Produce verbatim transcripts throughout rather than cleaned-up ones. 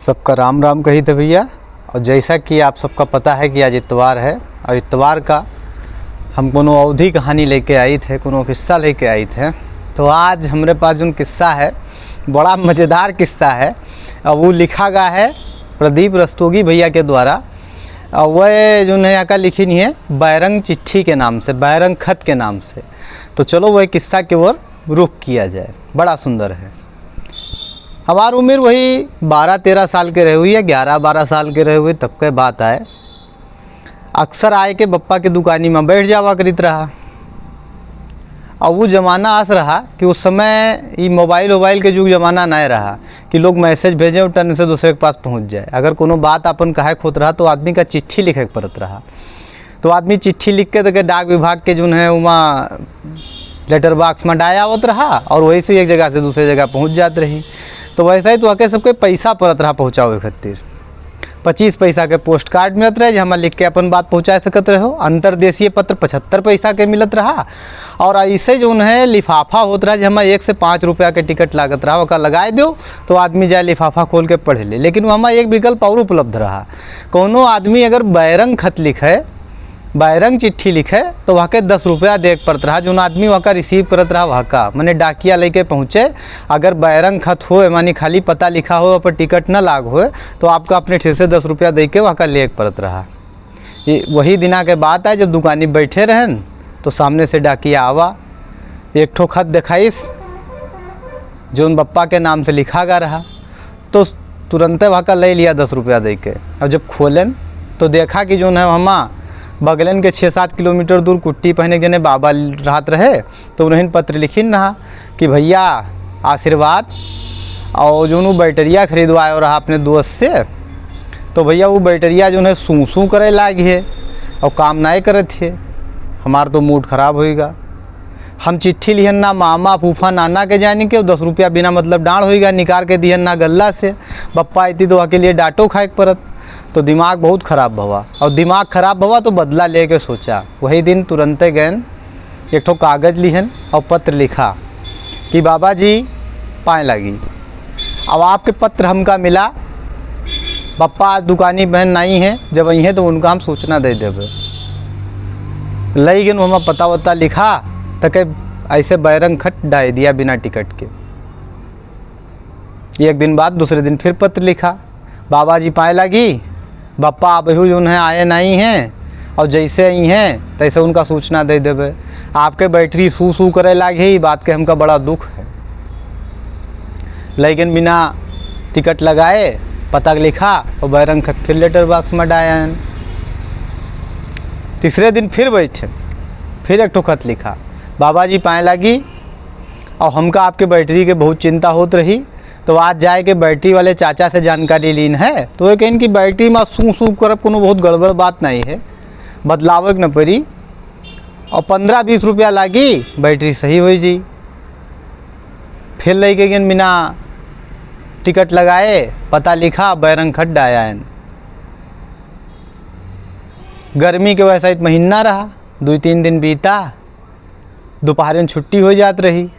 सबका राम राम कही थे भैया। और जैसा कि आप सबका पता है कि आज इतवार है, और इतवार का हम कोनो अवधी कहानी लेके आई थे, कोनो किस्सा लेके आई थे। तो आज हमरे पास जोन किस्सा है, बड़ा मज़ेदार किस्सा है। और वो लिखा गया है प्रदीप रस्तोगी भैया के द्वारा। और वह जोन है, यहाँ का लिखिन है बैरंग चिट्ठी के नाम से, बैरंग खत के नाम से। तो चलो, वह किस्सा की ओर रुख किया जाए। बड़ा सुंदर है। हमार उम्र वही बारह तेरह साल के रहे हुई है, ग्यारह बारह साल के रहे हुए, तब के बात आए। अक्सर आए के बप्पा के दुकानी में बैठ जावा करित रहा। और वो जमाना आस रहा कि उस समय ये मोबाइल वोबाइल के जुग जमाना नहीं रहा कि लोग मैसेज भेजें और टन से दूसरे के पास पहुँच जाए। अगर कोनो बात अपन कहे के होत रहा, तो आदमी का चिट्ठी लिखे के पड़त रहा। तो आदमी चिट्ठी लिख के देके डाक विभाग के जोन है, उमा लेटर बॉक्स में डाय आवत रहा और वही से एक जगह से दूसरे जगह पहुँच जात रही। तो वैसा ही तो आके सबके पैसा पड़त रहा पहुँचावे खातिर। पच्चीस पैसा के पोस्ट कार्ड मिलत रहे, जहाँ लिख के अपन बात पहुँचा सकत रहो। अंतरदेशीय पत्र पचहत्तर पैसा के मिलत रहा। और ऐसे जोन है, लिफाफा होत रहा, जहाँ एक से पाँच रुपया के टिकट लागत रहा, ओका लगाए दो, तो आदमी जाए लिफाफा खोल के पढ़ ले। लेकिन वहाँ एक विकल्प और उपलब्ध रहा, कोनो आदमी अगर बैरंग खत लिखे, बैरंग चिट्ठी लिखे, तो वहाँ के दस रुपया दे के पड़त रहा। जोन आदमी वहाँ का रिसीव करत रहा, वहाँ का, मने डाकिया लेके पहुँचे, अगर बैरंग खत होए, मानी खाली पता लिखा हो, पर टिकट न लाग होए, तो आपका अपने ठेर से दस रुपया दे के वहाँ का ले के पड़त रहा। ये वही दिना के बात है, जब दुकानी बैठे रहन, तो सामने से डाकिया आवा, एक ठो खत देखाइस, जोन बप्पा के नाम से लिखा गा रहा, तो तुरंते वहाँ का ले लिया दस रुपया दे के। और जब खोलेन, तो देखा कि जोन है, हमा बगलेन के छः सात किलोमीटर दूर कुट्टी पहने के जने बाबा रहत रहे, तो उन्हें पत्र लिखिन रहा कि भैया, आशीर्वाद, और जोन उ बैटरिया खरीदवाए रहा अपने दोस्त से, तो भैया, वो बैटरिया जोन है, सूं सूं करे लागी है और काम नाय करत है। हमार तो मूड खराब होइगा। हम चिट्ठी लिहन ना मामा, फूफा, नाना के जानी के, दस रुपया बिना मतलब डांड़ होइगा, निकाल के दिहन ना गल्ला से। बप्पा आइती तो वहाँ के लिए डांटो खाए के पड़त। तो दिमाग बहुत खराब भवा, और दिमाग खराब भवा तो बदला लेके सोचा। वही दिन तुरंते गएन, एक ठो कागज लिहन और पत्र लिखा कि बाबा जी, पाए लागी, अब आपके पत्र हमका मिला, बप्पा आज दुकानी बहन नहीं है, जब आई हैं तो उनका हम सूचना दे देबे। लई गन, वहाँ पता वता लिखा, तके ऐसे बैरंग खट डाय दिया बिना टिकट के। एक दिन बाद दूसरे दिन फिर पत्र लिखा, बाबा जी पाए लागी, बप्पा अबहू जोन है आए नहीं हैं, और जैसे आई हैं तैसे उनका सूचना दे देबे। आपके बैटरी सू सू करे लागे, ई बात के हमका बड़ा दुख है। लेकिन बिना टिकट लगाए पता लिखा और बैरंग खत फिर लेटर बॉक्स में डायन। तीसरे दिन फिर बैठे, फिर एक ठो खत लिखा, बाबा जी पाए लागी, और हमका आपके बैटरी के बहुत चिंता होत रही, तो आज जाए के बैटरी वाले चाचा से जानकारी लीन है। तो वे कहन कि बैटरी में सूं सूं करब कोनो बहुत गड़बड़ बात नहीं है, बदलावे के न पड़ी, और पन्द्रह बीस रुपया लागी, बैटरी सही हो जी। फिर लेके गन बिना टिकट लगाए, पता लिखा, बैरंग खट डायन। गर्मी के वैसा एक महीना रहा, दो तीन दिन बीता, दोपहर में छुट्टी हो जात रही।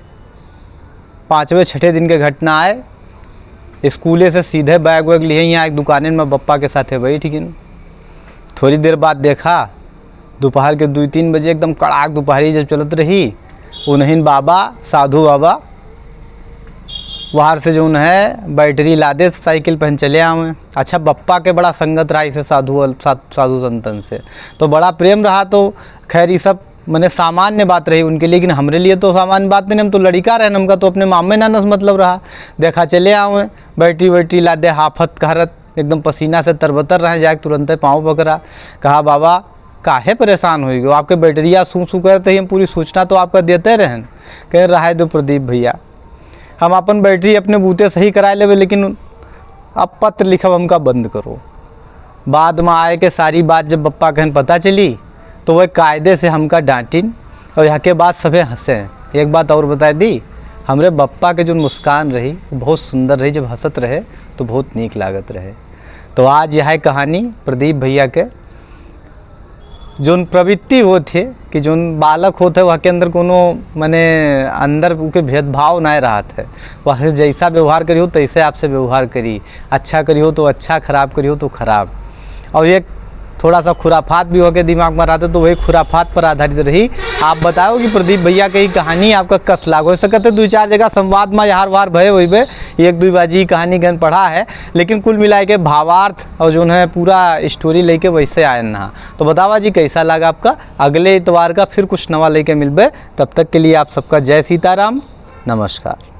पाँचवें छठे दिन के घटना आए, स्कूले से सीधे बैग वैग लिए यहाँ एक दुकाने में बप्पा के साथे बैठ गइन। थोड़ी देर बाद देखा, दोपहर के दो तीन बजे, एकदम कड़ाक दोपहरी जब चलत रही, उन्हीं बाबा, साधु बाबा, वहाँ से जोन है बैटरी लादे साइकिल पहन चले आवे। अच्छा, बप्पा के बड़ा संगत रहा इसे साधु, सा-, साधु संतन से, तो बड़ा प्रेम रहा। तो खैर, ये सब मने सामान्य बात रही उनके, लेकिन हमरे लिए तो सामान्य बात नहीं, हम तो लड़िका रहे, हमका तो अपने मामे नाना से मतलब रहा। देखा चले आवे, बैटरी वैटरी लादे, हाफत कहरत, एकदम पसीना से तरबतर रहे, जाके तुरंते पाँव पकड़ा, कहा, "बाबा, काहे परेशान हो गयो? आपके बैटरिया सूं सूं करत ही, हम पूरी सूचना तो आपका देते रहन।" कहे, "रहे दो प्रदीप भैया, हम अपन बैटरी अपने बूते सही कराए लेबे, लेकिन अब पत्र लिखब हमका बंद करो।" बाद में आए के सारी बात जब बप्पा कहन पता चली, तो वह कायदे से हमका डांटिन और यहाँ के बाद सभे हंसे। एक बात और बता दी, हमरे बप्पा के जो मुस्कान रही, वो बहुत सुंदर रही, जब हंसत रहे तो बहुत नीक लागत रहे। तो आज यह कहानी प्रदीप भैया के जोन प्रवृत्ति होत है कि जोन बालक होत है, वह के अंदर कोनो, मने, अंदर उके भेदभाव नाय रहत है। वह जैसा व्यवहार करी हो, तैसे आपसे व्यवहार करी, अच्छा करी हो तो अच्छा, खराब करी हो तो खराब। और एक थोड़ा सा खुराफात भी होके दिमाग में रहते, तो वही खुराफात पर आधारित रही। आप बताओ कि प्रदीप भैया के ई कहानी आपका कस लागो। हो सकत है दू चार जगह संवाद में यार वार भय होइबे, एक दुई बाजी कहानी गन पढ़ा है, लेकिन कुल मिला के भावार्थ और जोन है पूरा स्टोरी लेके वैसे आयन ना। तो बतावा जी, कैसा लगा आपका? अगले इतवार का फिर कुछ नवा लेके मिलबे। तब तक के लिए आप सबका जय सीताराम, नमस्कार।